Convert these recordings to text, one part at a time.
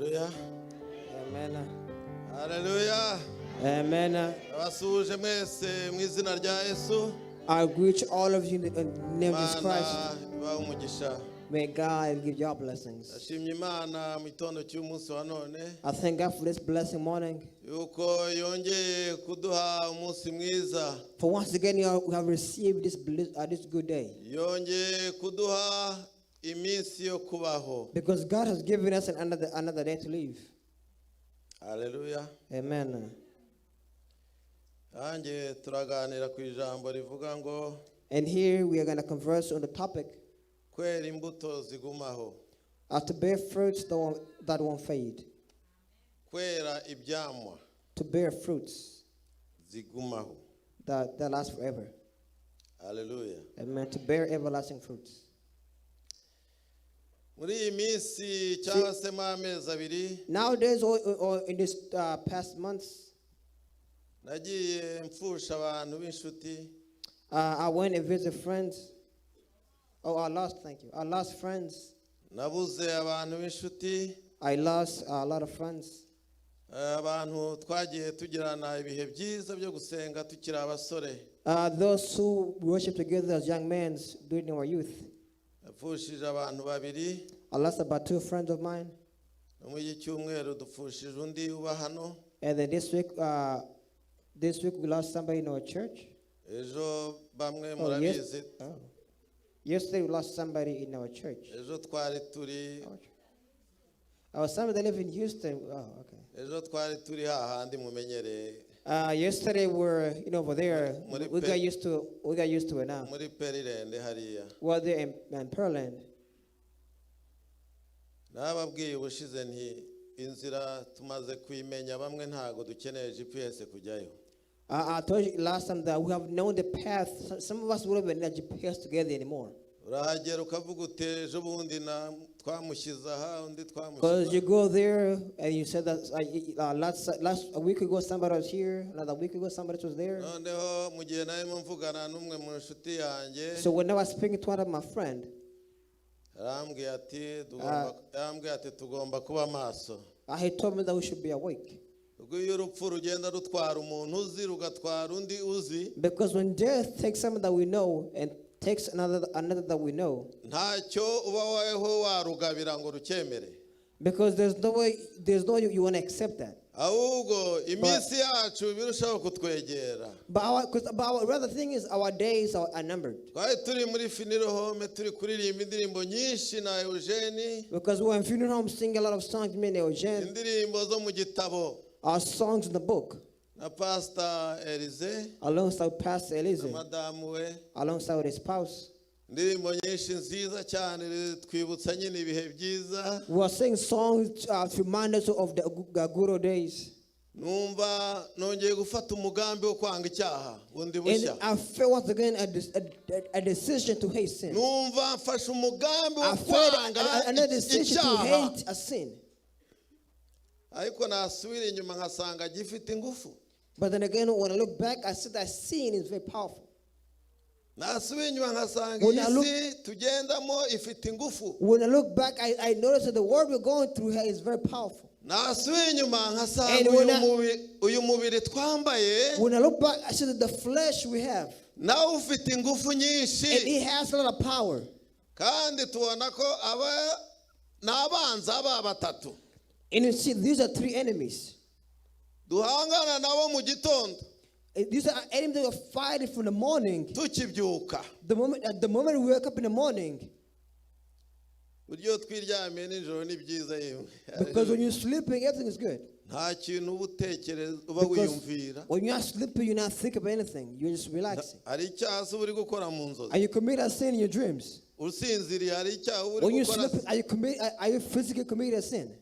Haleluya. Amen. Haleluya. Amen. Abasuhuje mwese mu izina rya Yesu. I greet all of you in the name of Jesus Imana Christ. ibahe umugisha. May God give you all blessings. Ndashimye Imana mu gitondo cy'umunsi wa none I thank God for this blessing morning. Yuko yongeye kuduha umunsi mwiza. For once again, we have received this good day. Yongeye kuduha iminsi yo kubaho. Because God has given us another day to live. Haleluya. Amen. Nanjye turaganira ku ijambo rivuga ngo And here we are going to converse on the topic kwera imbuto zigumaho. To bear fruits that won't fade. Kwera ibyamwa To bear fruits zigumaho. that last forever. Haleluya. Amen. To bear everlasting fruits. Muri iyi minsi cyangwa se mu amezi 2 Nowadays, or in this past months, nagiye mfusha abantu b'inshuti. I went and visited friends. Oh, I lost, thank you. I lost friends. Nabuze abantu b'inshuti. I lost a lot of friends. Abantu twagiye tugirana ibihe byiza byo gusenga tukiri abasore. Those who worship together as young men during our youth. Napfushije abantu babiri. I lost about two friends of mine. No muri iki cyumweru dupfushije undi uba hano. And then this week we lost somebody in our church. Ejo bamwe Oh, yes. murabizi. Oh. Yesterday we lost somebody in our church. Ejo twari turi Our church. Oh, somebody that live in Houston. Oh, okay. Ejo twari turi hahandi mumenyereye. Yesterday we're over there. We got used to it now. Muri Pearland hariya. We're there in Pearland. Nababwiye ubushize nti inzira tumaze kuyimenya bamwe ntabwo dukeneye GPS kujyayo. I told you last time that we have known the path. Some of us wouldn't even need GPS together anymore. Urahagera ukavuga uti ejo bundi na twamushyize aha undi Because twamushyize you aha. Go there and you said that last a week ago somebody was here, another week ago somebody was there. Noneho mu gihe narimo mvugana n'umwe mu nshuti yanjye So when I was speaking to one of my friend, arambwiye ati tugomba yarambwiye ati tugomba kuba maso. He told me that we should be awake. Ubwo iyo urupfu rugenda rutwara umuntu uzi rugatwara undi uzi Because when death takes someone that we know and takes another that we know, ntacyo uba waweho warugabira ngo rucyemere. Because there's no way you want to accept that. Ahubwo iminsi yacu birushaho kutwegera. But our rather thing is our days are numbered. Twari turi muri funeral home turi kuririmba indirimbo nyinshi na Eugene. Because we were in funeral home singing a lot of songs, me and Eugene, Indirimbo zo mu gitabo our songs in the book, na Pastor Elize alongside Pastor na Elise, madamu we. Alongside with his spouse. Indirimbo nyinshi nziza cyane twibutsa nyine ibihe byiza. We were singing songs to remind us of the good old days. Numva nongeye gufata umugambi wo kwanga icyaha bundi And bushya. I felt once again a decision to hate sin. Numva mfashe umugambi wo I felt kwanga another decision to icyaha. Hate a sin. Ariko nasubira inyuma nkasanga gifite ingufu. But then again, when I look back, I see that sin is very powerful. Nasubira inyuma nkasanga When I iyi si tugendamo ifite ingufu. When I look back, I notice that the world we're going through here is very powerful. Nasubira inyuma nkasanga And uyu mubiri uyu mubiri twambaye When I look back, I see that the flesh we have, nawe ufite ingufu nyinshi. And it has a lot of power. Kandi tubona ko aba ni abanzi aba batatu And you see, these are three enemies. Duhangana nabo mu gitondo. These are enemies that we're fighting from the morning. Tukibyuka. The moment we wake up in the morning, Buryo twiryamiye nijoro ni byiza yewe. Because when you're sleeping, everything is good. Nta kintu uba utekereza uba Because wiyumvira. When you're not sleeping, you're not thinking of anything. You're just relaxing. Hari icyaha se uba uri gukora mu nzozi? And you commit a sin in your dreams. Usinziriye hari icyaha uba uri When you're gukora? sleeping, are you physically committing a sin?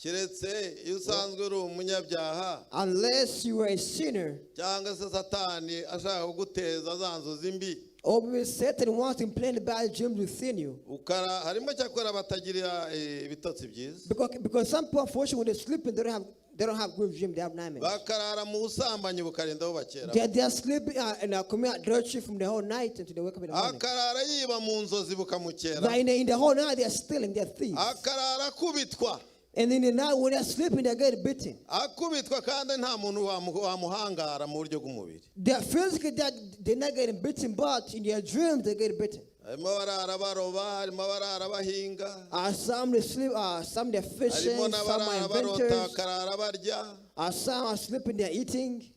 Keretse iyo usanzwe uri umunyabyaha Unless you are a sinner, cyangwa se Satani ashaka kuguteza za nzozi mbi. Or maybe Satan wants to implant the bad dreams within you. Ukara harimo cyakora batagirira eh, ibitotsi byiza. Because some people, unfortunately, when they're sleeping, they don't have good dreams, they have nightmares. Bakarara mu busambanyi bukarinda bubakera. They are sleeping and are committing adultery from the whole night until they wake up in the morning. Akarara yiba mu nzozi bukamukera. That in the whole night, they are stealing, they are thieves. Akarara akubitwa. And in the night when they're sleeping, they get beaten. Akubitwa kandi nta muntu wamuhangara mu buryo bw'umubiri. They're physically they're not getting beaten, but in their dreams they get beaten. Harimo abarara baroba, harimo abarara bahinga, Some they sleep, some they're fishing, harimo some are n'abarara barota, inventors, bakarara barya. Some are sleeping, they're eating.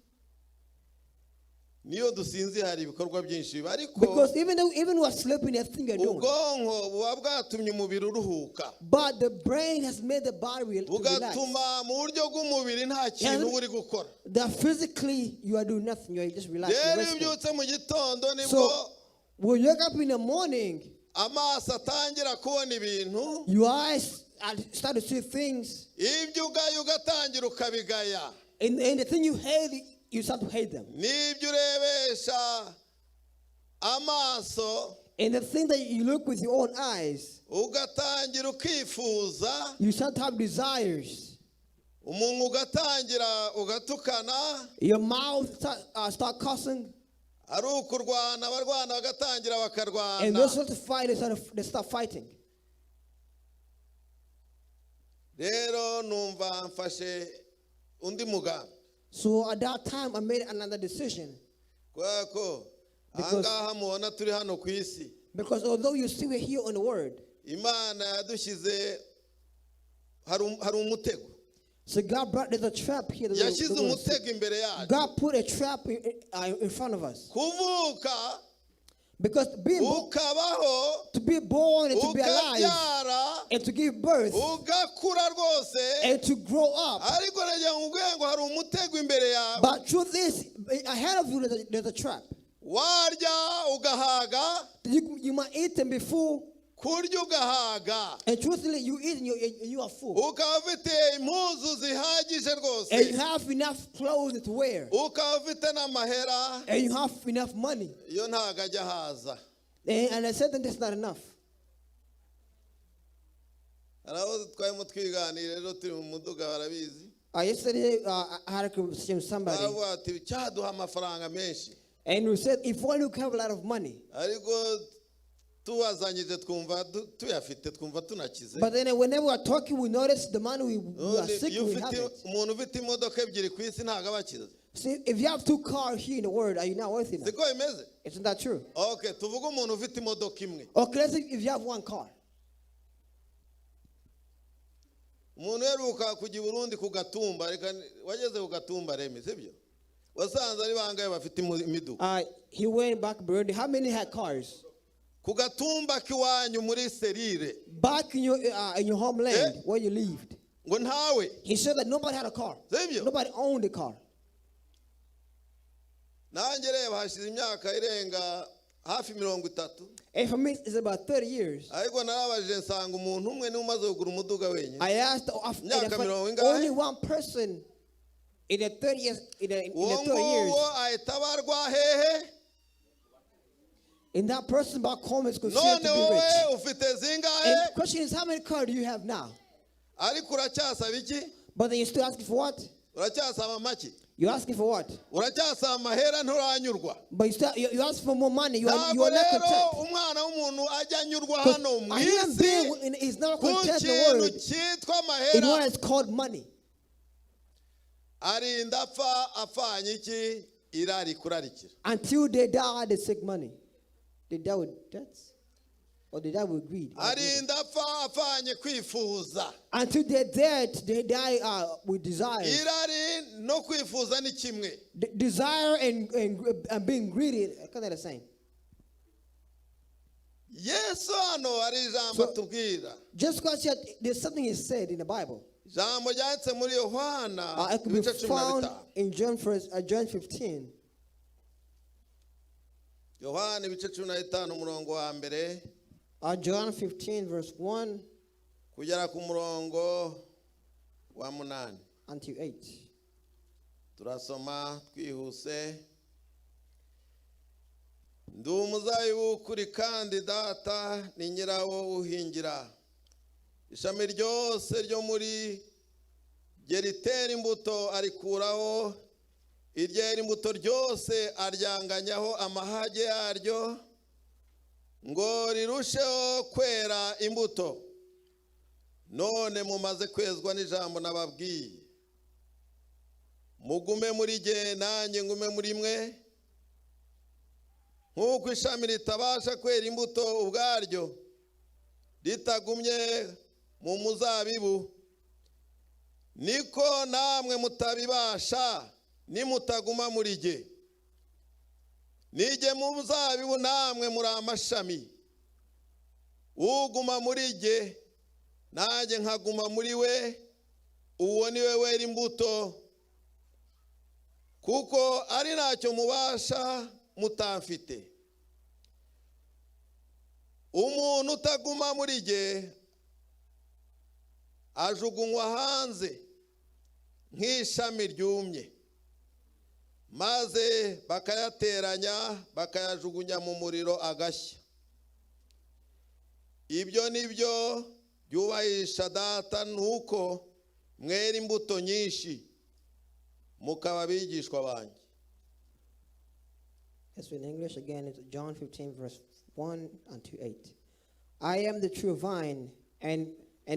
Niyo dusinziye hari ibikorwa byinshi biba, ariko Because even though even we're sleeping, there's thing you're doing. Ubwonko buba bwatumye umubiri uruhuka, But the brain has made the body to relax. bugatuma mu buryo bw'umubiri nta kintu uba uri gukora. That physically you are doing nothing, you are just relaxing. Rero iyo Resting. ubyutse mu gitondo nibwo So when you wake up in the morning, amaso atangira kubona ibintu, your eyes start to see things, ibyo ugaya ugatangira ukabigaya, and the thing you hate, you start to hate them. N'ibyo urebesha amaso, And the thing that you look with your own eyes, ugatangira ukifuza, you start to have desires. Umuntu ugatangira ugatukana, Your mouth start cussing, ari ukurwana abarwana bagatangira and bakarwana. Those start to fight, they start fighting. Rero numva mfashe undi mugambi. So at that time, I made another decision. Kubera ko ahangaha mubona turi hano ku isi, Because although you see we're here on the world, Imana yadushyize hari umutego. So God brought there's a trap here. Yashyize umutego imbere yacu. God put a trap in front of us. Kuvuka, Because ukabaho, to be born and to be alive ukabyara, and to give birth ugakura rwose, and to grow up. Ariko nagira ngo nkubwire ngo hari umutego imbere yawe. But truth is, ahead of you there's a trap. Warya ugahaga, You might eat and be full, kurya ugahaga, and truthfully, you eat and you are full. Ukaba ufite impuzu zihagije rwose, And you have enough clothes to wear, ukaba ufite n'amahera, and you have enough money. Iyo ntago ajya ahaza. And I said that that's not enough. Hari abo twarimo twiganira rero turi mu muduga barabizi. Yesterday, I had a conversation with somebody, Baravuga ati cyaduha amafaranga menshi, and we said, if only we could have a lot of money. Ariko tubazanyije twumva tuyafite twumva tunakize. But then whenever we are talking, we notice the money we are Ubundi sick, iyo we ufite have it. umuntu ufite imodoka ebyiri ku isi ntabwo aba akize. See, if you have two cars here in the world, are you not worth enough? Siko bimeze? Isn't that true? Okay, tuvuge umuntu ufite imodoka imwe. Okay, let's say if you have one car. Umuntu uheruka kujya i Burundi ku Gatumba, reka wageze ku Gatumba remi sibyo wasanze ari bangahe bafite imiduga? He went back to Burundi. How many had cars? Ku Gatumba k'iwanyu muri serire. Back in your homeland, Eh? Where you lived. Ngo ntawe. He said that nobody had a car. Sibyo? Nobody owned a car. Nanjye reba hashize imyaka irenga hafi 30. And for me, it's about 30 years. Ariko narabajije nsanga umuntu umwe niwe umaze kugura umuduga wenyine. I asked, Imyaka mirongo ingahe? only one person in the 30 years, in the Uwo 30 years. Nguwo ahita abarwa hehe? And that person back home is considered None to be rich. Wowe ufite zingahe? And the question is, how many cars do you have now? Ariko uracyasaba iki? But then you're still asking for what? Uracyasaba make? You're asking for what? Uracyasaba amahera nturanyurwa. But you ask for more money. You Ntabwo are not rero content. umwana w'umuntu ajya anyurwa 'Cause hano mu a human isi being is not ku content in the kintu world cyitwa in what amahera. is called money. Arinda apfa apfanye iki? Irari kurarikira. Until they die, they seek money. They die with debts. Or they die with greed. Arinda apfa apfanye kwifuza. Until they're dead, they die with desires. Irari no kwifuza ni kimwe. Desire and being greedy are kind of the same. Yesu hano hari ijambo So- atubwira. Just because there's something he said in the Bible. Ijambo ryanditse muri Yohana It could be ibice cumi na found bitanu. in John, first, John 15. Yohana ibice 15 umurongo wa mbere John 15, verse 1 kugera ku murongo wa munani. Until 8. Turasoma twihuse. Ndi umuzabibu w'ukuri kandi data ni nyirawo uhingira. Ishami ryose ryo muri jye ritera imbuto arikuraho, iryera imbuto ryose aryanganyaho amahage yaryo ngo rirusheho kwera imbuto. None mumaze kwezwa n'ijambo nababwiye. Mugume muri jye, nanjye ngume muri mwe. Nk'uko ishami ritabasha kwera imbuto ubwaryo ritagumye mu muzabibu, niko namwe mutabibasha nimutaguma muri jye. Nijye mu muzabibu, namwe muri amashami. Uguma muri jye, nanjye nkaguma muri we, uwo ni we wera imbuto, kuko ari ntacyo mubasha mutamfite. Umuntu utaguma muri jye ajugunywa hanze nk'ishami ryumye, maze bakayateranya, bakayajugunya mu muriro, agashya. Ibyo ni byo byubahisha Data, nuko mwera imbuto nyinshi, mukaba abigishwa banjye. Yes, in English again, it's John 15, verse 1 unto 8. I am the true vine, and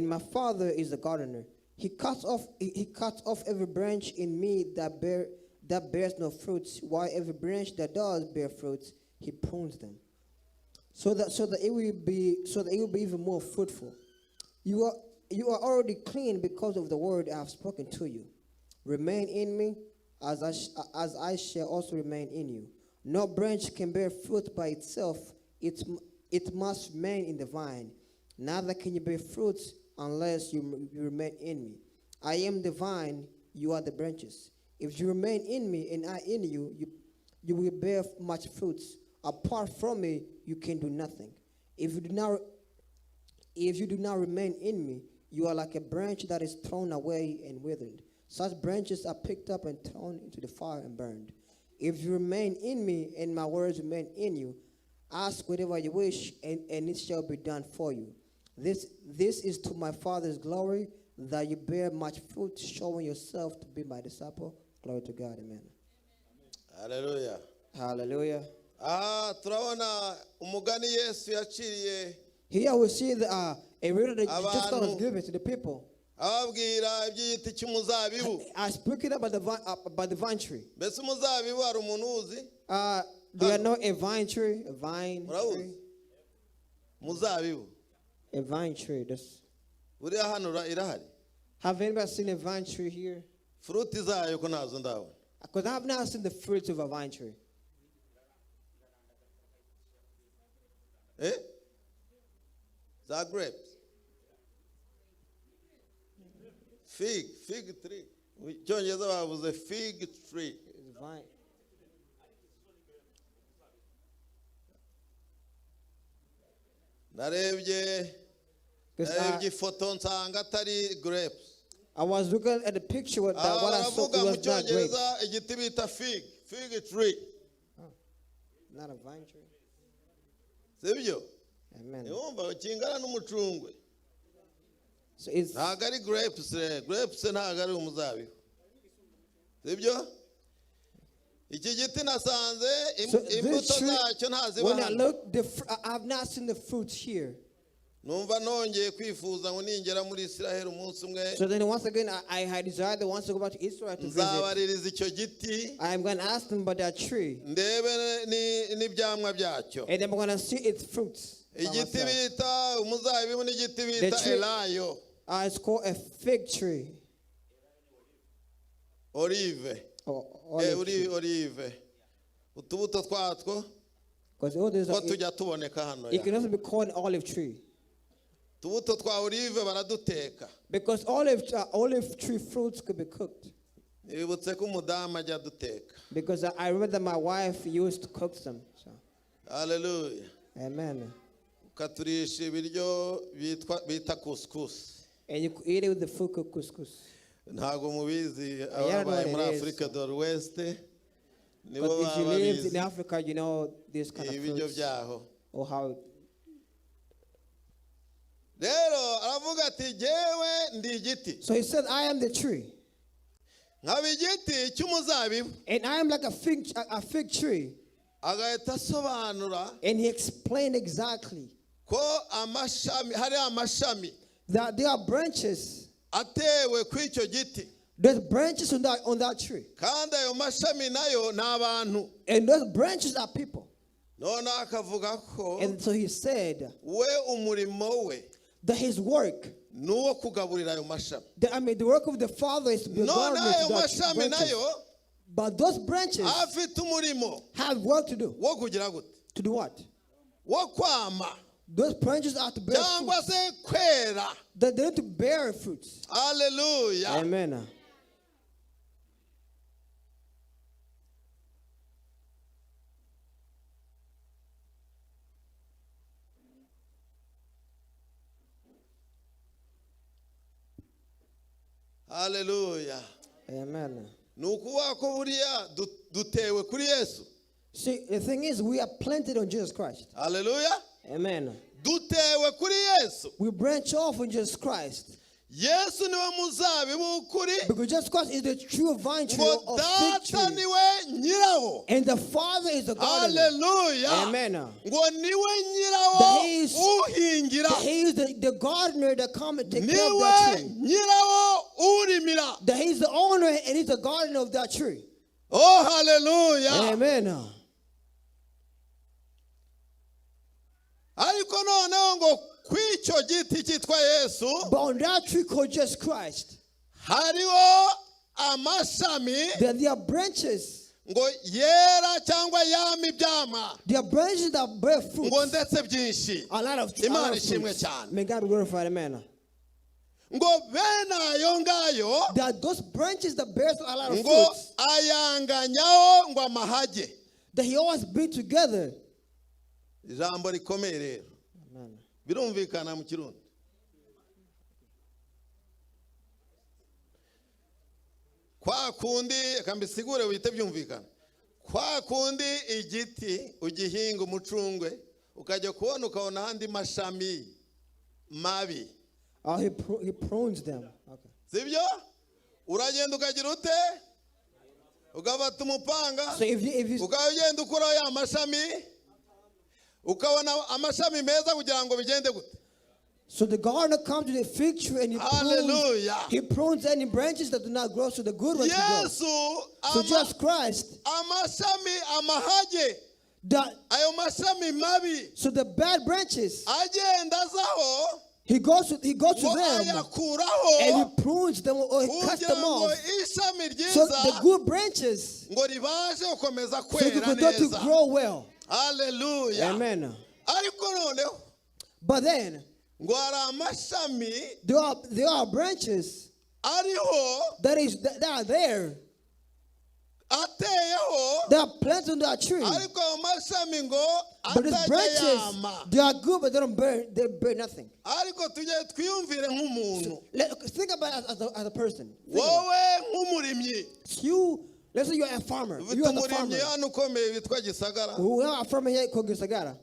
my Father is the gardener. He cuts off every branch in me that bears no fruits, while every branch that does bear fruits, he prunes them, so that it will be even more fruitful. You are already clean because of the word I have spoken to you. Remain in me, as I shall also remain in you. No branch can bear fruit by itself; it must remain in the vine. Neither can you bear fruits unless you remain in me. I am the vine; you are the branches. If you remain in me and I in you, you will bear much fruits. Apart from me, you can do nothing. If you do not remain in me, you are like a branch that is thrown away and withered. Such branches are picked up and thrown into the fire and burned. If you remain in me and my words remain in you, ask whatever you wish, and it shall be done for you. This is to my Father's glory, that you bear much fruit, showing yourself to be my disciple. Glory to God. Amen. Haleluya. Hallelujah. Aha turabona umugani Yesu yaciriye Here we see a riddle that just God was Abantu- given to the people. ababwira iby'igiti cy'umuzabibu. I speaking about the vine tree. Mbese umuzabibu hari umuntu uwuzi? Do you know a vine tree? A vine Murabuzi? tree? Muzabibu. A vine tree. That's, Buriya hano irahari? Have anybody seen a vine tree here? Fruit zayo ko ntazo ndabona. Because I have not seen the fruits of a vine tree. Eh, za grapes, fig tree. Mu Cyongereza bavuze fig tree. It's vine. Narebye Because narebye ifoto nsanga atari grapes. I was looking at the picture, what I saw, Baravuga it mu was not grapes. Cyongereza igiti bita fig tree. Not a vine tree. Sibyo? Amen. Wumva kingana n'umucungwe. So it's Ntabwo ari grapes rero. Grapes ntabwo ari umuzabibu, sibyo? Iki giti nasanze So this imbuto tree, zacyo ntaziba when I hano. look, I have not seen the fruits here. Numva nongeye kwifuza ngo ningera muri Israheli umunsi umwe, So then once again, I had desired that once to go back to Israel to visit. nzabaririza icyo giti, I am going to ask them about that tree. Ndebe n'ibyamwa byacyo. And I'm going to see its fruits by Igiti myself. Bita umuzabibu n'igiti bita The tree- elayo. It's called a fig tree. Olive. Or Eh, olive tree. Olive, utubuto twatwo Because all these ko are, it, tujya tuboneka hano it ya. can also be called an olive tree. Utubuto twa olive baraduteka. Because olive tree fruits could be cooked. Nibutse ko umudamu ajya aduteka. Because I remember that my wife used to cook them. So, Haleluya. Amen. Ukaturisha ibiryo bitwa bita couscous. And you could eat it with the food called couscous. Ntabwo mubizi. Yeah, Ababaye know muri what it is. Afurika do West nibo But if you baba lived in babizi Africa, you know this kind of ibiryo fruits. byaho. Or how Rero aravuga ati: "Jyewe ndi igiti." So he said, "I am the tree." Nkaba igiti cy'umuzabibu. And I am like a fig tree. Agahita asobanura And he explained exactly ko amashami hari amashami. That there are branches. Atewe ku icyo giti. There's branches on that tree. Kandi ayo mashami nayo ni abantu. And those branches are people. Noneho akavuga ko And so he said we umurimo we that his work, ni uwo kugaburira ayo mashami. that, I mean, the work of the Father is to be a None gardener ayo to that mashami branches. Nayo But those branches afite umurimo have work to do. Wo kugira gute? To do what? Wo kwama. Those branches are to bear Cyangwa fruits. Se kwera. That they need to bear fruits. Haleluya. Amen. Haleluya. Amen. Ni ukuvuga ko buriya dutewe kuri Yesu. See, the thing is, we are planted on Jesus Christ. Haleluya. Amen. Dutewe kuri Yesu. We branch off on Jesus Christ. Yesu niwe muzabibu w'ukuri. Because Jesus Christ is the true vine tree Ngo or fig data tree. Niwe nyirawo. And the Father is the gardener. Haleluya. Amen. Ngo niwe nyirawo That he is- uhingira. That he is the gardener that come and take care of Niwe that tree. Nyirawo urimira. That he's the owner and he's the gardener of that tree. Oh, haleluya. Amen. Ariko noneho ngo kw'icyo giti cyitwa Yesu But on that tree called Jesus Christ, hariho amashami there are branches. Ngo yera cyangwa yama ibyama There are branches that bear fruit. ngo ndetse byinshi. A lot Imana of ishimwe fruits. cyane. May God be glorified. Amen. Ngo bene ayo ngayo There are those branches that bears a lot of ngo fruits ayanganyaho ngo amahage. that he always bring together. Ijambo rikomeye rero. Amen. Birumvikana mu Kirundi kwa kundi reka mbisigure wihite byumvikana kwa kundi igiti ugihinga umucungwe ukajya kubona ukabona andi mashami mabi. He prunes them. Okay. Sibyo uragenda ukagira ute ugafata umupanga So if you ukaba ugenda ukuraho ya mashami ukabona amashami meza kugira ngo bigende gute? So the gardener comes to the fig tree and he prunes, Hallelujah. he prunes any branches that do not grow, so the good ones will grow. Yesu So ama- Jesus Christ, amashami amahage that ayo mashami mabi so the bad branches, agenda azaho he goes to ngo them ayakuraho and he prunes them or he cuts kugira them ngo off. ishami So ryiza the good branches, ngo ribashe gukomeza so you kwera can continue to neza. grow well. Haleluya. Amen. Ariko noneho But then ngo hari amashami there are branches ariho that are there ateyeho that are planted on that tree. Ariko ayo mashami ngo But these atajya branches, yama. they are good, but they don't bear they bear nothing. Ariko tujye twiyumvire nk'umuntu. Think about it as a person. Think about Wowe nk'umurimyi. it. You, let's say you're a farmer. Ufite You are the umurimyi farmer. hano ukomeye witwa Gisagara. We have a farmer here called Gisagara.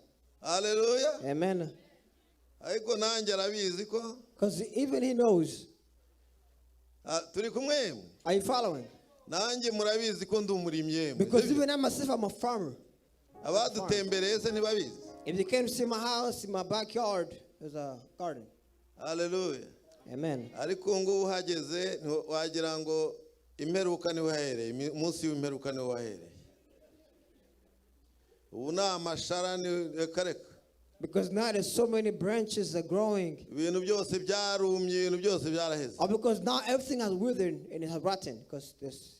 Haleluya. Amen. Ariko nanjye arabizi ko Because even he knows. Ah, turi kumwe yemwe? Are you following? Nanjye murabizi ko ndi umurimyi yemwe. Because even I myself, I'm a farmer. Abadutembereye se ntibabizi? If you came to see my house, in my backyard, there's a garden. Haleluya. Amen. Ariko ubu ngubu uhageze wagira ngo imperuka niho wahereye umunsi w'imperuka niho wahereye ubu ni amashara ni reka reka. Because now there's so many branches that are growing. Ibintu byose byarumye ibintu byose byaraheze. Or because now everything has withered and it has rotten. Because there's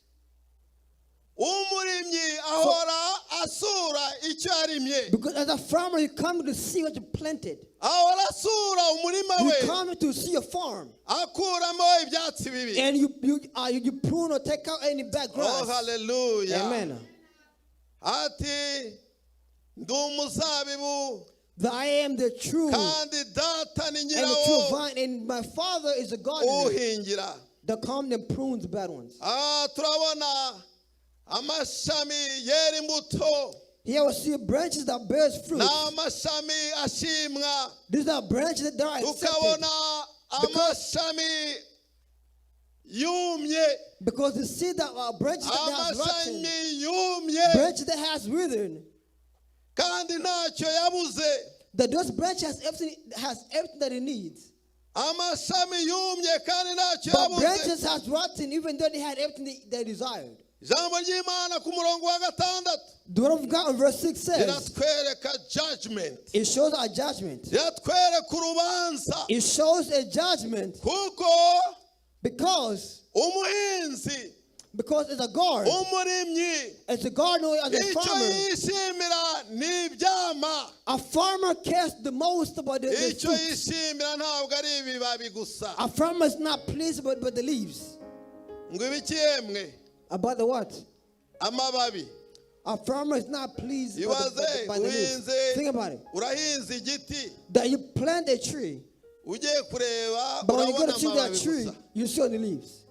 Umurimyi ahora asura icyo yarimye. Because as a farmer, you come to see what you planted. Ahora asura umurima You we come to see your farm. Akuramo ibyatsi bibi. And you prune or take out any bad Oh, grass. haleluya. Amen. Ati ndi umuzabibu That I am the true kandi data ni and the nyirawo true vine, and my father is the gardener uhingira. That comes and prunes the bad ones. Ah, turabona amashami yera imbuto. Here we see branches that bears fruit. Ni amashami ashimwa. These are branches that are accepted. Tukabona amashami yumye. Because the seed that are branches that has rotten, Amashami yumye branches that has withered, kandi ntacyo yabuze. That those branch has everything that it needs. Amashami yumye kandi ntacyo But yabuze. Branches has rotten even though they had everything they desired. Ijambo ry'Imana ku murongo wa 6 The word of God in verse 6 says, riratwereka judgment, it shows a judgment. Riratwereka urubanza. It shows a judgment Kuko because umuhinzi, because it's a guard. umurimyi, It's a gardener as a icyo farmer. Yishimira ni ibyama. A farmer cares the most about the Icyo fruit. Yishimira ntabwo ari ibibabi gusa. A farmer is not pleased about the leaves. Ngo ibiki yemwe? About the what? Amababi. A farmer is not pleased Ibaze by the leaves. uhinze, Think about it. Urahinze igiti, That you plant a tree, ugiye kureba but when you go urabona to see that amababi tree, gusa. You see only leaves.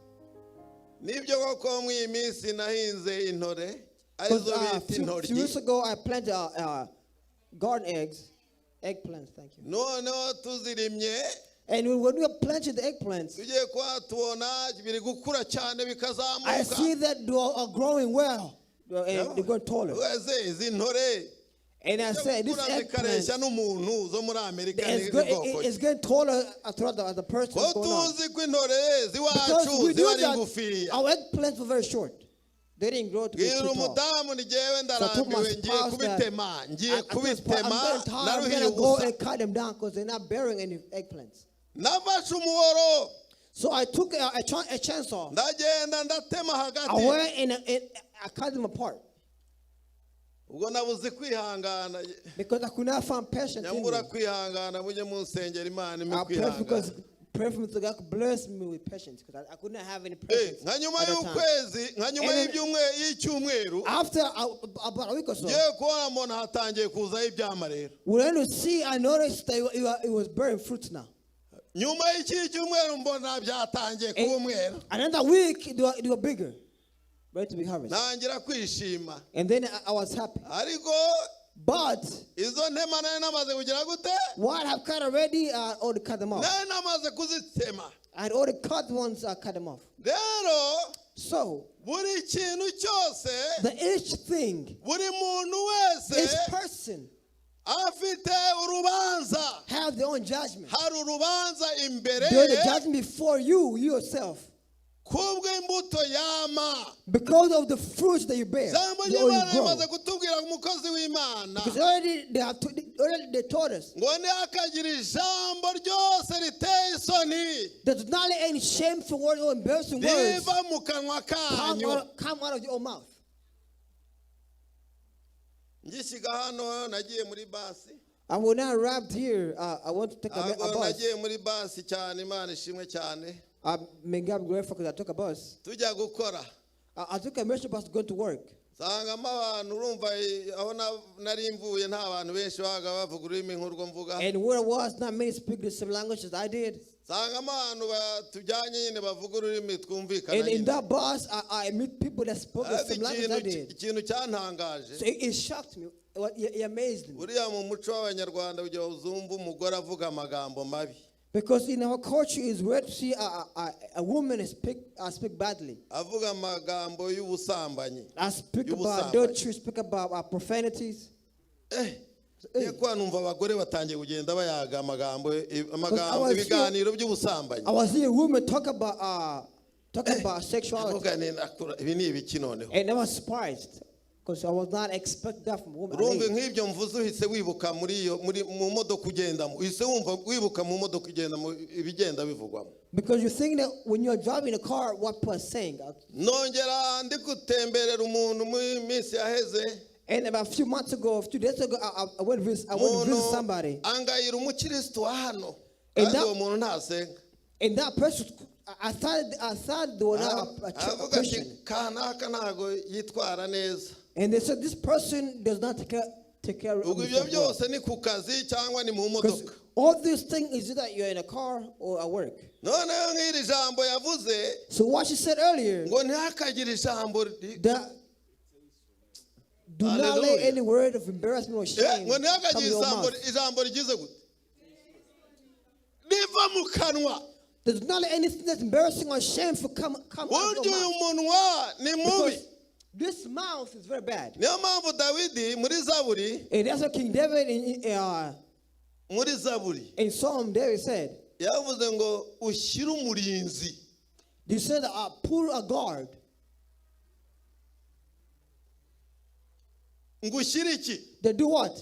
Nibyo koko muri iyi minsi nahinze intore Because arizo a bita few intoryi. years ago, I planted garden eggs, eggplants, thank you. Noneho tuzirimye, And when we planted the eggplants, tugiye kuba tubona biri gukura cyane I bikazamuka. See that they are growing well, and they're growing taller. Wese izi ntore And I said, this gukura eggplant zikareshya n'umuntu zo muri Amerika is ni go- bwoko it- it's getting taller throughout the person ko going on. tuzi ko intore Because z'iwacu we ziba knew ari that ngufiya. our eggplants were very short. They didn't grow to be Bwira too tall. umudamu ni jyewe So I told my ndarambiwe ngiye spouse that kubitema ngiye I told my spouse, I'm kubitema getting tired. I'm naruhiye gonna go ubusa. and cut them down because they're not bearing any eggplants. Nafashe umuhoro. So I took a chainsaw. Ndagenda ndatema I hagati. Went and I cut them apart Ubwo nabuze kwihangana. Because I could not find patience in me. Nyambura kwihangana mujye munsengera Imana impe I prayed because kwihangana. Pray for me so God could bless me with patience because I could not have any Eh, patience nka nyuma at that time. y'ukwezi nka nyuma And then- y'icyumweru After about a week or so, ngiye kubona mbona hatangiye kuzaho ibyama rero. When you see, I noticed that it was bearing fruits now. Nyuma y'iki cyumweru mbona byatangiye kuba umweru. Another week, they were bigger, ready to be harvested. Ntangira kwishima. And then I was happy. Ariko But izo ntema nari namaze kugira gute? What I've cut already, I already cut them off. Nari namaze kuzitema. I had already cut ones, I cut them off. Rero So, buri kintu cyose, the each thing, buri muntu wese each person afite urubanza. Have their own judgment. Hari urubanza imbere There's ye a judgment before you, yourself, kubw'imbuto yama. Because of the fruits that you bear, Ijambo you already ry'Imana rimaze grow. Kutubwira umukozi w'Imana Because already they have to, already they taught us ngo ntihakagire ijambo ryose riteye isoni there's not any shameful word or embarrassing words riva mu kanwa kanyu. come out of your mouth. Ngishyiga hano nagiye muri basi. And when I arrived here, I want to take a Ntabwo bus. nagiye muri basi cyane Imana ishimwe cyane. I may God be grateful because I took a bus. Tujya gukora. I took a metro bus going to work. Nsangamo abantu urumva eh, aho nari mvuye nta bantu benshi babaga bavuga ururimi nk'urwo mvuga. And where I was, not many speak the same language as I did. Nsangamo abantu tujyanye nyine bavuga ururimi twumvikana And in nyine. That bus, I meet people that spoke the Ariko same language I ikintu did. Ikintu cyantangaje, So it shocked me. It amazed me. Buriya mu muco w'Abanyarwanda kugira ngo uzumve umugore avuga amagambo mabi, Because in our culture, it's rare to see a woman speak badly. Avuga amagambo y'ubusambanyi. I speak about Y'ubusambanyi. Adultery, speak about profanities. Eh, kuba numva abagore batangiye kugenda bayaga amagambo amagambo I was ibiganiro by'ubusambanyi. I was hearing women talk about sexuality. Ndavuga nti, "Nakura- ibi ni ibiki noneho?" And I was surprised because I was not expecting that from a woman. A Urumva lady. Nk'ibyo mvuze uhise wibuka muri iyo muri mu modoka ugendamo uhise wumva wibuka mu modoka ugendamo ibigenda bivugwamo. Because you think that when you're driving a car, what people are saying. Nongera ndi gutemberera umuntu muri minsi yaheze. And about a few months ago, a few days ago, I went to visit Umuntu somebody. Angayira umukirisitu wa hano And kandi uwo muntu ntasenga. And that person, I thought they were not a Aravuga ati Christian. Kanaka ntago yitwara neza. And they said this person does not take care of Ubwo ibyo himself well. byose ni ku kazi cyangwa ni mu Because modoka. All these things is either you're in a car or at work. Noneho nk'iri jambo yavuze So what she said earlier, ngo ntihakagire ijambo that do not let Hallelujah. any word of embarrassment or Eh, shame ngo come ntihakagire your ijambo mouth. ijambo rigize gute riva mu kanwa. Does not let anything that's embarrassing or shameful come out of Burya your uyu mouth. Munwa ni mubi. Because this mouth is very bad. Niyo mpamvu Dawidi muri Zaburi, And that's what King David muri Zaburi in Psalm David said. Yavuze ngo ushyire umurinzi. They said, put a guard. Ngo ushyire iki? They do what?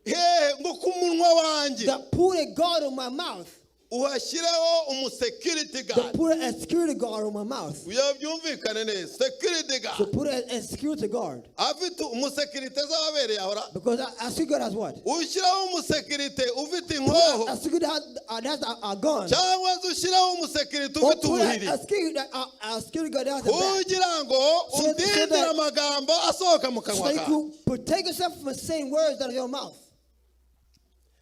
Hehe ngo ku munwa wanjye. That put a guard on my mouth. Uhashyireho umusekiriti They guard. put a security guard on my mouth. Kugira byumvikane neza, security So guard put a security guard. Afite umusekirite z'ababereye ahora. Because a security guard has what? Ushyiraho umusekirite ufite inkoho A security has a gun. cyangwa se ushyiraho umusekirite Or ufite put ubuhiri a security guard that has a bat. kugira ngo So undindire amagambo asohoka mu So kanwa you kawe. could protect yourself from saying words out of your mouth.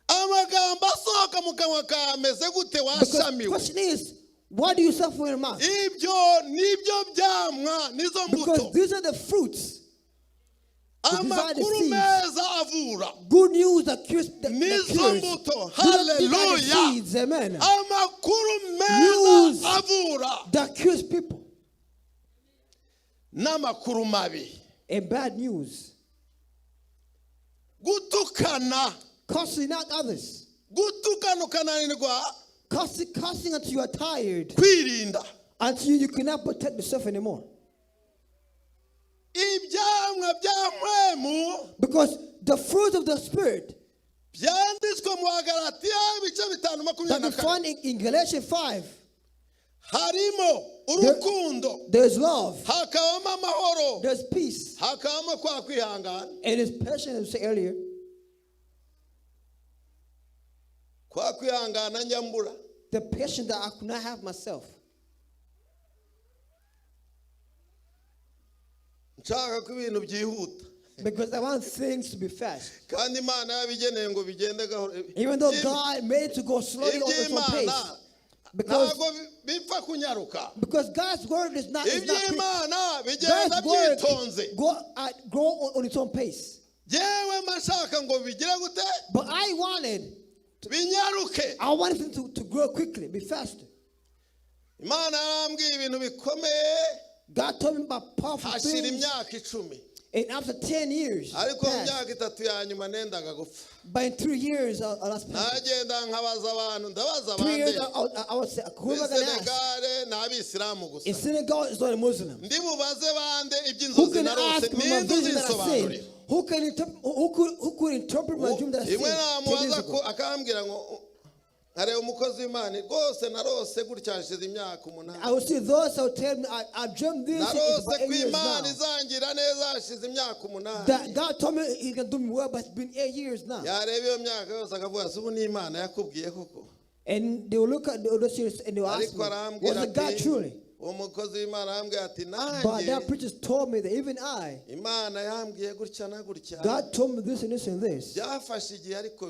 Amagambo asohoka mu kanwa kawe ameze gute? Because the Washamiwe. question is, what do you say from your mouth? Ibyo nibyo byamwa nizo mbuto. Because these are the fruits. These are the Amakuru seeds. Meza avura. Good news that cures. That Nizo cures. mbuto. These are the Hallelujah. seeds, amen. Amakuru News. meza avura That cures people. N'amakuru mabi. And bad news. Gutukana. Cursing out others. Gutukana ukananirwa Cursing until you are tired. kwirinda. Until you cannot protect yourself anymore. Ibyamwa bya mpwemu Because the fruit of the Spirit byanditswe mu Bagalatiya ibice bitanu that makumyabiri we na kane find in Galatians 5, harimo urukundo, there's love, hakabamo amahoro, there's peace, hakabamo kwa kwihangana, and there's patience, as we said earlier. Kwa kwihangana njya mbura. The patience that I could not have myself. Nshaka ko ibintu byihuta. Because I want things to be fast. Kandi Imana yabigeneye ngo bigende gahoro. Even though God made it to go slowly on its own pace. Iby'Imana Because, ntabwo bipfa kunyaruka. because God's word is not quick. Iby'Imana bigenda God's word byitonze. grow on its own pace. Yewe mba nshaka ngo bigire gute? But Binyaruke. I wanted them to grow quickly, be faster. Imana yarambwiye ibintu bikomeye. God told me about powerful Hashira things. Imyaka 10. And after 10 years, Ariko mu passed, myaka 3 ya nyuma nendaga gupfa. but in 3 years, I lost patience. Nagenda nkabaza abantu ndabaza 3 years, abandi. I would say, who am Muri I going to ask? Senegale ni abisilamu gusa. In Senegal, it's not a Muslim. Ndi bubaze bande Who iby'inzozi can narose ask my ninde vision that I uzinsobanurira? seen? Who could interpret my dream that I seen Imwe 10 years namubaza ago? ko akambwira ngo nkareba umukozi w'Imana rwose narose gutya hashize imyaka 8. I would see those who tell me, I dreamed this it's Narose about ko 8 years Imana now. izangira neza hashize imyaka 8. That God told me He can do me well, but it's been 8 years now. Yareba iyo myaka yose akavuga se ubu ni Imana yakubwiye koko? And they will look at the other series and they will ask Ariko me, arambwira was it God ati truly? Uwo mukozi w'Imana arambwira ati But nanjye that preacher told me that even I, Imana yambwiye gutya na gutya. God told me this and this and this. Byafashe igihe ariko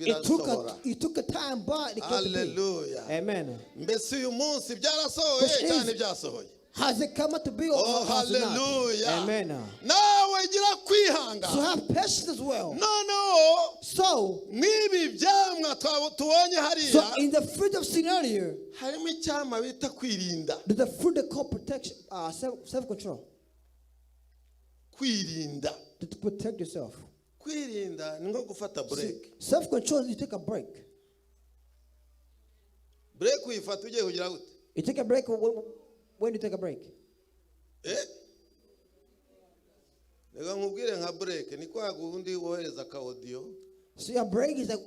It took birasohora. a, it took a time, but it came to be. Haleluya. Amen. Mbese uyu munsi byarasohoye Question cyane is, byasohoye? has it come out to be or Oh, has it not? hallelujah. Amen. Nawe gira So kwihangana. have patience as well. Noneho So, nk'ibi byamwa tubonye hariya so in the fruit of scenario, harimo icyama bita kwirinda. there's the fruit that called protection, self-control, Kwirinda. to protect yourself. Kwirinda ni nko gufata break. Self-control, you take a break. Break uyifata ugiye kugira gute? You take a break when you take a break. Eh? Reka nkubwire nka break ni kwa gundi wohereza ka audio So a break is like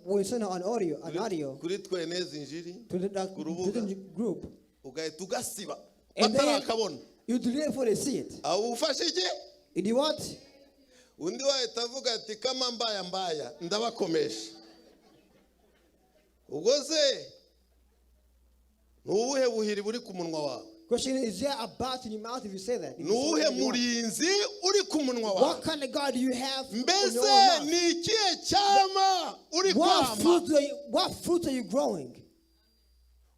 when you send an audio kuri tweneze injiri to the, ku to rubuga the group. Ugahita ugasiba And then batarakabona. you delete before they see it. Aho ufashe iki? You do what? Undi wahita avuga ati kama mbaya mbaya ndabakomesha. Ubwo se ni ubuhe buhiri buri ku munwa wawe? Question is there a bat in your mouth if you say that? If Ni you say uwuhe whatever you want? Murinzi uri ku munwa wawe? What kind of God do you have on your Mbese own mouth? Ni ikihe cyama uri What kwama? fruit are you, what fruit are you growing?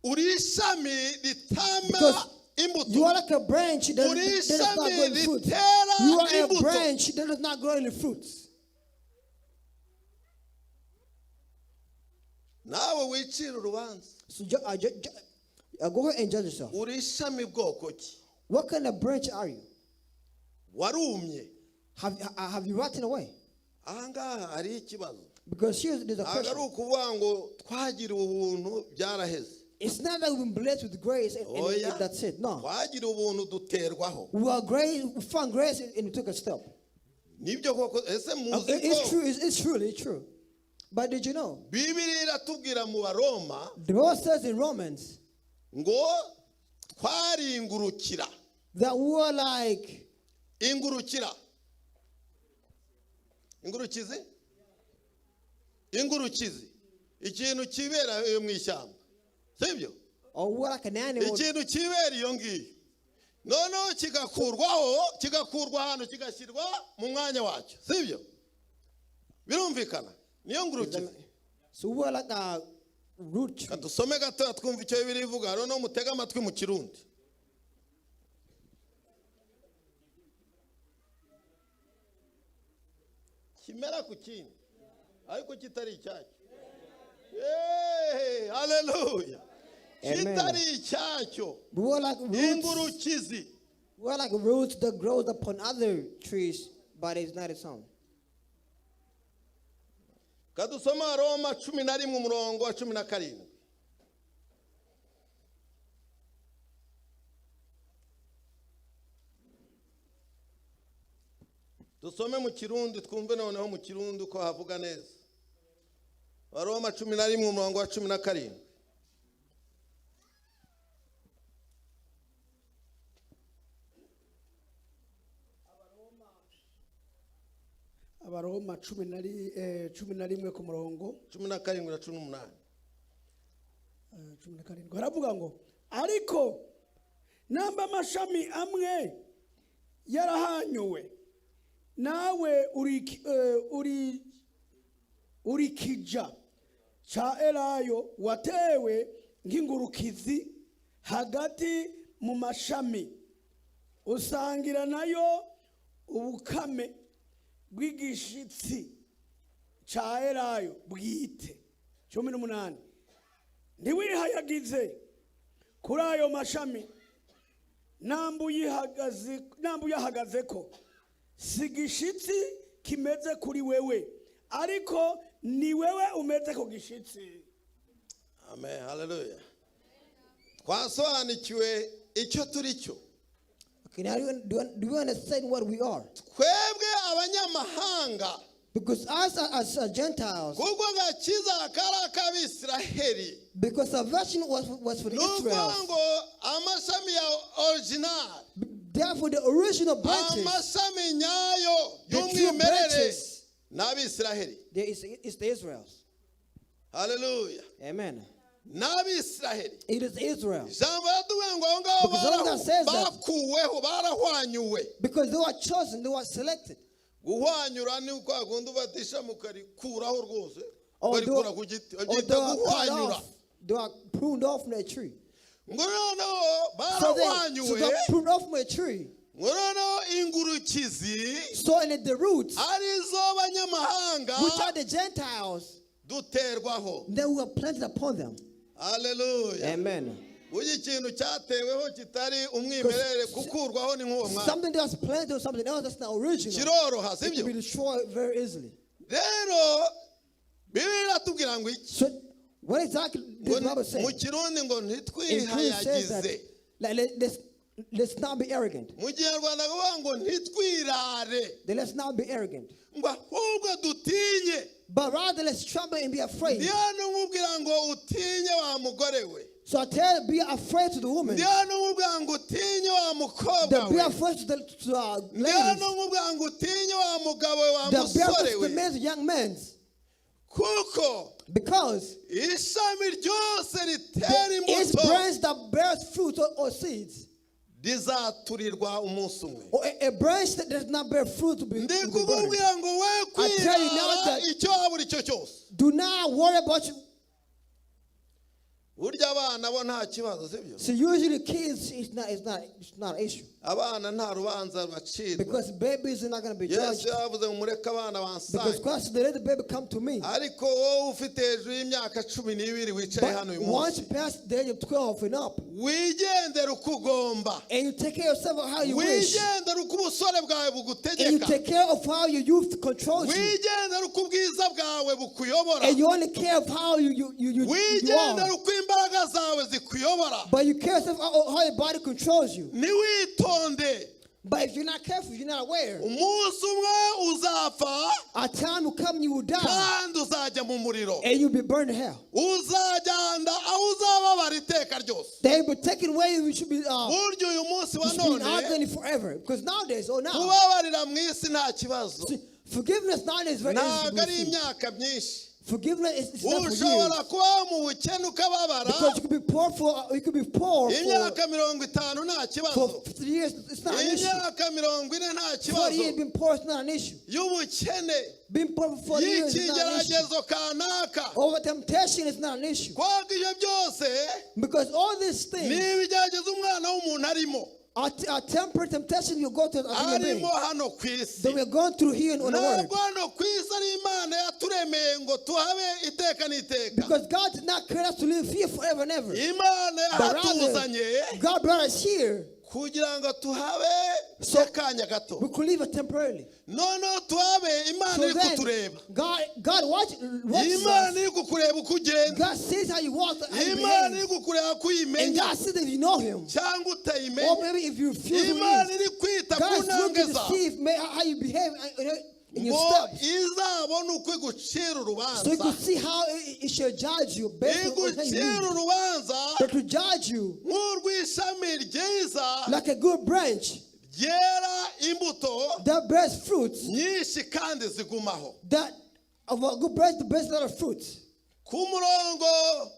Uri ishami ritama Because imbuto. you are like a branch Uri that does not ishami grow any fruit. ritera You are a imbuto. branch that does not grow any fruits. Nawe wicira urubanza. So go ahead and judge yourself. Uri ishami bwoko ki? What kind of branch are you? Warumye. Have you rotten away? Ahangaha hariho ikibazo. Because here there's a Ntabwo ari question. ukuvuga ngo twagiriwe ubuntu byaraheze. It's not that we've been blessed with grace and Oya. that's it. No. Twagiriwe ubuntu duterwaho. We are grace, we found grace and we took a step. Nibyo koko, ese muzi It's ko true, it's truly true. But did you know? Bibiliya iratubwira mu Baroma The Bible says in Romans ngo twaringurukira that we are like ingurukira ingurukizi ingurukizi ikintu kibera iyo mu ishyamba, sibyo? Or we are like an animal. Ikintu kibera iyo ngiyo noneho kigakurwaho, kigakurwa ahantu kigashyirwa mu mwanya wacyo, sibyo? Birumvikana niyo ngurukizi. So we are like a root tree. Dusome gatoya twumva icyo Bibiliya ivuga, noneho mutege amatwi mu Kirundi. Kimera ku kindi ariko kitari icyacyo. Hey, haleluya. Amen. Kitari icyacyo. We are like roots. Ingurukizi. We are like roots that grows upon other trees, but it's not its own. Kadusoma Roma 11 umurongo wa 17. Dusome mu Kirundi twumve noneho mu Kirundi uko havuga neza. Roma 11 umurongo wa 17. Abaroma 11 ku murongo 17 na 18. 17 haravuga ngo ariko namba amashami amwe yarahanyuwe nawe uri urikija ca elayo watewe nk'ingurukizi hagati mu mashami usangira nayo ubukame bw'igishitsi ca elayo bwite. 18 ntiwihayagize kuri ayo mashami namba uyahagazeko si gishitsi kimeze kuri wewe ariko ni wewe umeze ku gishitsi. Amen, haleluya. Twasobanukiwe icyo turi cyo. Okay, now do you understand what we are? Twebwe abanyamahanga. Because us as Gentiles, Kuko gakiza kari ak'Abisiraheli. because salvation was for the Ni ukuvuga Israel. ngo amashami ya original, Therefore, the original branches, amashami nyayo the true y'umwimerere branches, ni Abisiraheli. there is, it's the Israels. Haleluya. Amen. Ni Abisiraheli. It is Israel. Ijambo riratubwira ngo aho ngaho Because all that says that bakuweho, barahwanyuwe. Because they were chosen, they were selected. Guhwanyura ni uko hakundi ufata ishami ukarikuraho rwose, Or they ukarikura ku giti, or babyita they were cut guhwanyura. off. They were pruned off from a tree. Ngo noneho So they barahwanyuwe, were pruned off from a tree. ngo noneho ingurukizi So in the roots, arizo banyamahanga, which are the Gentiles, duterwaho. then we were planted upon them. Haleluya. Amen. Burya ikintu cyateweho kitari umwimerere kukurwaho ni nk'uwo mwanya. Something that's planted or something else that's not original, Kiroroha, it can sibyo? be destroyed very easily. Rero Bibiliya iratubwira ngo iki? So what exactly does the Bible say? Mu Kirundi ngo In Kirundi says that, ntitwihayagize. like, let's not be arrogant. Mu Kinyarwanda bavuga ngo ntitwirare. Then let's not be arrogant. Ngo ahubwo dutinye. But rather let's tremble and be afraid. Ndi hano nkubwira ngo utinye wa mugore we. So I tell, be afraid to the woman. Ndi hano nkubwira ngo utinye wa mukobwa That be we. afraid to the Ndi hano ladies. nkubwira ngo utinye wa mugabo we, wa That be afraid musore to the we. men, young men. Kuko Because ishami ryose ritera each imbuto branch that bears fruit or seeds, rizaturirwa umunsi umwe. or a branch that does not bear fruit will Ndi be burned. kukubwira ngo we I tell you now kwirara that icyo waba uri cyo cyose. Do not worry about you. Burya abana bo nta kibazo, sibyo? So usually kids, it's not an issue. Abana nta rubanza bacirwa. Because babies are not going to be Yesu judged. yavuze ngo mureke abana Because bansange. Christ said, let the baby come to me. Ariko wowe ufite hejuru y'imyaka 12 wicaye hano But uyu once munsi you pass the age of 12 and up, wigendera uko ugomba, and you take care of yourself how you wish, wigendera uko ubusore bwawe and you bugutegeka, take care of how your youth controls you, wigendera uko ubwiza bwawe bukuyobora, and you only care of how you wigendera are, uko imbaraga zawe zikuyobora, but you care yourself how your body controls you. ntiwitonde. But if you're not careful, you're not aware, Umunsi umwe uzapfa a time will come you will die, kandi uzajya mu muriro, and you'll be burned to hell. Uzajyanda aho uzababara iteka ryose. They will be taken away. You should be, Burya uyu munsi wa you should be in none agony forever. Because nowadays, oh now, kubabarira mu isi nta kibazo. see, forgiveness nowadays is very easy to Ntabwo ari receive. imyaka myinshi. Forgiveness is not for Ushobora years. kubaho mu bukene ukababara Because you could be poor for you could be poor imyaka 50 nta for kibazo, 50 years. It's not an issue. imyaka 40 nta 40 kibazo years being poor is not an issue. y'ubukene, Being poor for 40 years is not an issue. y'ikigeragezo kanaka. Over temptation is not an issue. Kwanga ibyo byose Because all these things ni ibigeragezo umwana w'umuntu arimo are temporary temptation you go to as a human being arimo hano ku isi. that we're going through here on the world. Ntabwo hano ku isi ari Imana yaturemeye ngo tuhabe iteka n'iteka. Because God did not create us to live here forever and ever. Imana But rather, yahatuzanye God brought us here kugira ngo tuhabe So- akanya gato, we could live it temporarily. Noneho tuhabe Imana So iri then, kutureba. God watches Imana us. iri kukureba uko ugenda. God sees how you walk, how you Imana behave. iri kukureba ko And uyimenya God sees if you know Him. cyangwa Or utayimenya. maybe if you refuse who He Imana is. iri kwita ku God is ntambwe looking to zawe see if, how you behave in your ngo steps. izabone uko igucira So you urubanza, could see how it shall judge you based on how you igucira live. urubanza But to judge you nk'urw'ishami ryiza like a good branch ryera imbuto that bears fruits, nyinshi kandi zigumaho. that of a good branch that bears a lot of fruits. Ku murongo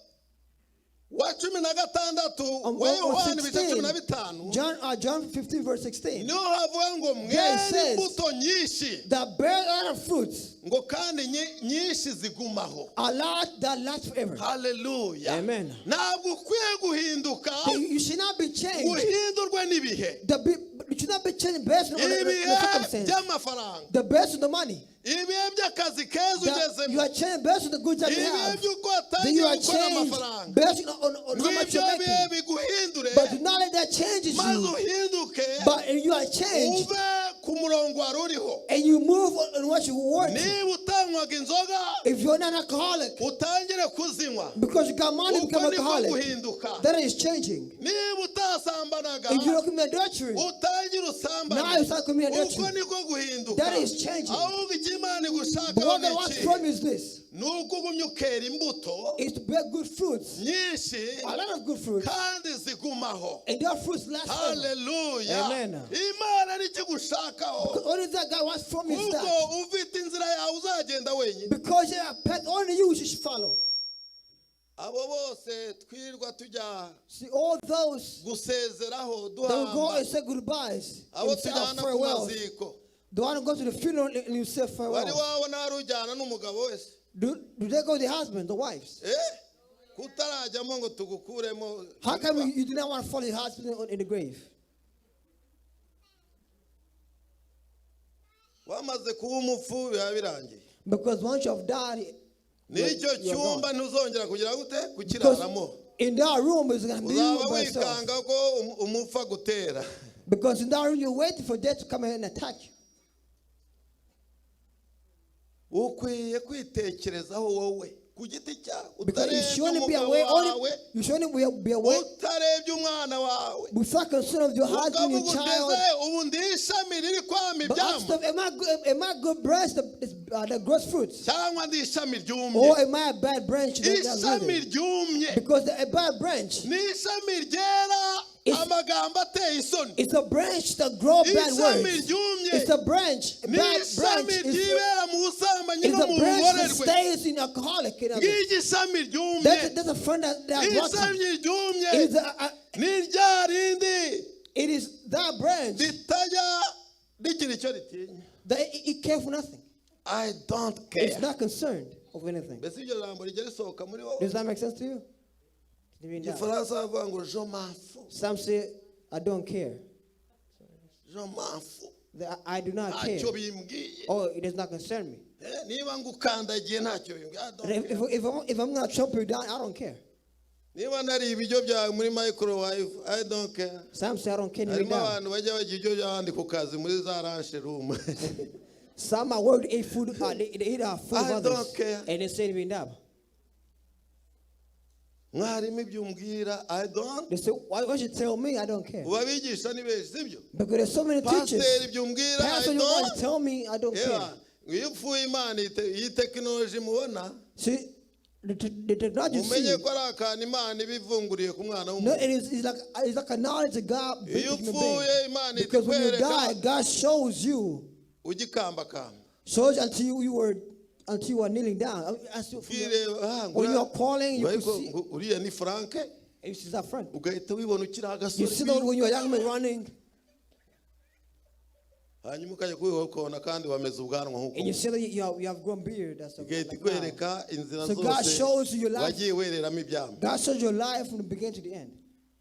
wa 16 wa Yohana ibice 15, John 15 verse 16, niho havuga ngo There it mwere says imbuto nyinshi that bear a lot of fruits, ngo kandi nyinshi zigumaho. A lot that lasts forever. Haleluya. Amen. Ntabwo ukwiye guhinduka You should not be changed. guhindurwe n'ibihe, You should not be changed based on the ibihe circumstance. by'amafaranga, The based on the money. ibihe by'akazi keza That you ugezemo, are changed based on the goods that you ibihe have. by'uko Then you watangiye are gukora changed amafaranga, based on how much ng'ibyo you're bihe making. biguhindure, But do not let that changes maze you. uhinduke But if you are changed uve ku murongo wari uriho. and you move on what you want. Niba utanywaga inzoga If you're not an alcoholic, utangire kuzinywa, because you got money to uko become niko alcoholic, guhinduka. that is changing. Niba utasambanaga If you don't commit adultery, utangire now usambane, you start committing uko adultery. niko guhinduka. That is changing. Ahubwo icyo Imana But igushakaho what ni God wants iki? from you is this: Ni uko ugumya ukera imbuto is to bear good fruits, nyinshi a lot of good fruits, kandi zigumaho. and that fruits last forever. Haleluya. Amen. Imana nicyo igushakaho, Because only that God wants from you is kuko that. ufite inzira yawe uzagenda wenyine. Because you have path only you should follow. Abo bose twirirwa tujya See, all those gusezeraho that will go duhamba, and say goodbyes abo and say our tujyana ku farewells. maziko, The one who goes to the funeral and you say wari farewell. wabona hari ujyana n'umugabo wese? Do they go with the husband, the wives? Eh, kutarajyamo ngo tugukuremo. How come you do not want to follow your husband in the grave? Wamaze kuba umupfu biba birangiye. Because once you have died, N'icyo you are cyumba gone. ntuzongera kugira gute Because kukiraramo. in that room is going to be you Uzaba by yourself. wikanga ko umupfu agutera. Because in that room you're waiting for death to come in and attack you. Ukwiye kwitekerezaho wowe ku giti cyawe, Because you utarebye should only be umugabo aware, wawe, only, you should only be aware utarebye umwana wawe, without concern of your husband, your ukavuga child. uteze ubu ndi ishami riri kwama But ask ibyambo them, am I good branch that grows fruits? cyangwa ndi ishami ryumye? Or am I a bad branch that's Ishami withered? ryumye Because a bad branch ni ishami ryera amagambo ateye isoni. is a branch that grows bad Ishami words. ryumye It's a branch, a ni bad ishami branch. It's ryibera mu busambanyi it's no a mu branch that buborerwe. stays in alcoholic. You know. Ng'iryo ishami ryumye, That's a friend that rotten. ishami ryumye It is, ni rya rindi it is that branch ritajya rigira icyo ritinya. that it cares for nothing. I don't It's care. not concerned of anything. Mbese iryo jambo rijya risohoka muri wowe? Does that make sense to you? You mean that? Igifaransa bavuga ngo je m'en fous. Some say, I don't care. Je m'en fous. That I do not care. Ntacyo bimbwiye. Oh, it does not concern me. Niba ngukandagiye ntacyo bimbwiye. I don't And care. if I'm gonna chop you down, I don't care. Niba nariye ibiryo byawe muri microwave, I don't care. Some say I don't care. Kneel Harimo down. Abantu bajya barya ibiryo by'abandi ku kazi muri za lunch room. Some at work eat food. They eat food of I others, don't care. And they say to me, Mwarimu ibyo umbwira, I don't. They say, why you tell me? I don't care. Ubu abigisha ni benshi, sibyo? Because there's so many teachers. Pasiteri ibyo umbwira, Pastor, I you want don't. to tell me? I don't care. Eba, iyo upfuye Imana iyi tekinoloji mubona, See, the technology you see, umenye ko ari akantu Imana iba ivunguriye ku mwana no, w'umuntu. it is it's like a knowledge of God brings Iyo to human upfuye being. Imana Because when you ikwereka die, God shows you, ugikambakamba. Shows until you are kneeling down. Ukireba, ah, When you are calling, you ariko could see. ngo uriya ni Frank. You see that friend. Ugahita wibona ukiri You agasore. see that when you are young man running, Hanyuma ukajya kubibona ukabona kandi wameze ubwanwa nk'uko. And you see that you have grown beard. That's Igahita like now. ikwereka inzira So God zose shows you your life. Wagiye wereramo ibyambo. God shows your life from the beginning to the end.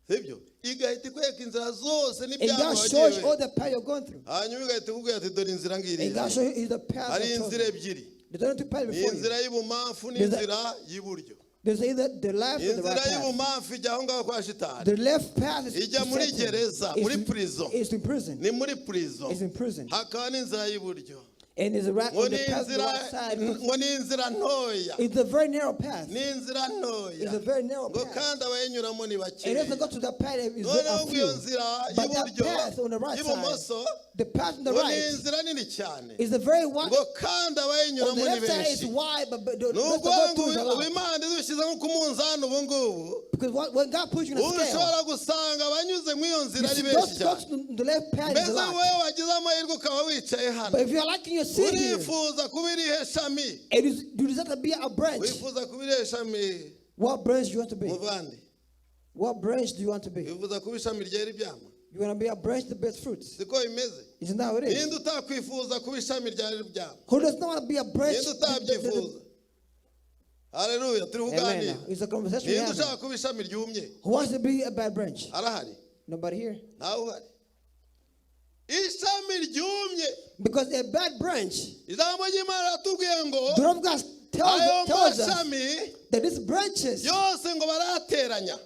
Sibyo? Igahita ikwereka inzira zose And n'ibyambo God wagiye shows you all werera. the path you're going through. Hanyuma igahita ikubwira ati dore inzira And ngiriya. God shows you the path. Hari I've inzira chosen. ebyiri. There's only two paths Ni before you. inzira y'ibumamfu n'inzira y'iburyo. There's either the left or the Inzira right path. y'ibumamfu ijya aho ngaho kwa shitani. The left path is Ijya to muri Satan. gereza, muri prison. It's in prison. Ni muri prison. It's in prison. Hakaba n'inzira y'iburyo. And there's a right Ngo on the ni path on the inzira right side. Ngo ni inzira ntoya. It's a very narrow path. Ni inzira ntoya. It's a very narrow Ngo path. kandi abayinyuramo ni And bakeya. if they go to that path, it's Noneho a ngo iyo few. nzira But that y'iburyo path on the right side, y'ibumoso the path on the ngo ni right inzira nini cyane. is a very wide. Ngo kandi On abayinyuramo the ni left side is benshi. wide, but the Ni those ukuvuga that ngo go through is a ubu lot. Imana idushyize nko ku munzani ubu ngubu, Because when God puts you in a scale, ushobora gusanga abanyuze muri iyo nzira you ari see, benshi those cyane. go to the left path is Mbese a lot. wowe wagize amahirwe ukaba wicaye hano, But if you're liking your seat here, urifuza kuba irihe shami? it is you desire to be a branch. Wifuza kuba irihe shami? What branch do you want to be? Muvandi, What branch do you want to be? Wifuza kuba ishami ryera ibyama? You want to be a branch that bears fruits. Siko bimeze? Isn't that how it is? Ninde utakwifuza kuba ishami ryera ibyama? Who does not want to be a branch? Ninde utabyifuza? Haleluya, turi kuganira. Amen. It's a conversation we're Ninde having. ushaka kuba ishami ryumye? Who wants to be a bad branch? Arahari? Nobody here. Ntawe uhari. Ishami ryumye, Because a bad branch, ijambo ry'Imana riratubwiye ngo the word of God tells, ayo tells us mashami that these branches, yose ngo barateranya,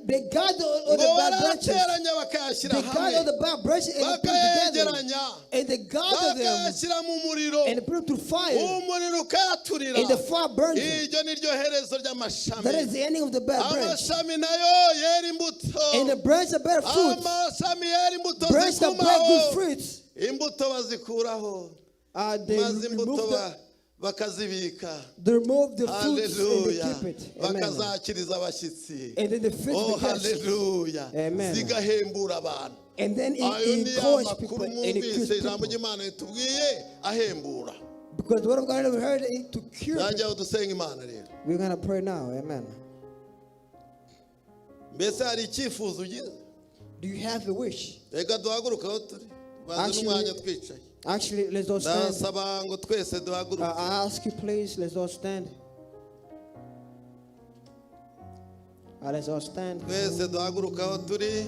they gather all the ngo bad branches. barateranya bakayashyira They gather all hamwe, the bad branches and they put them together. bakayegeranya, And they gather them bakayashyira mu muriro, and they put them to fire. Umuriro ukayaturira. And the fire burns them. Iryo ni ryo herezo That ry'amashami. is the ending of the bad branch. Amashami nayo yera imbuto. And the branch that bear fruit, Amashami yera imbuto branch that bear good zigumaho. fruits, Imbuto bazikuraho, they maze imbuto remove the, bakazibika. they remove the fruits and they Haleluya. keep it. Amen. Bakazakiriza abashyitsi. And then the fruits Oh, the guests. haleluya. Amen. Zigahembura abantu. And then it Ayo ni ya encourage makuru people and it mwumvise cures ijambo people. ry'Imana ritubwiye ahembura. Because the word of God we heard it to cure people. Najyaho dusenga Imana rero. We're gonna pray now. Amen. Mbese hari icyifuzo ugize? Do you have a wish? Reka duhaguruke aho turi tubanze Actually- n'umwanya twicaye. Actually, let's all stand. Ndasaba ngo twese duhaguruke. I ask you, please, let's all stand. Let's all stand. Twese duhaguruke aho turi.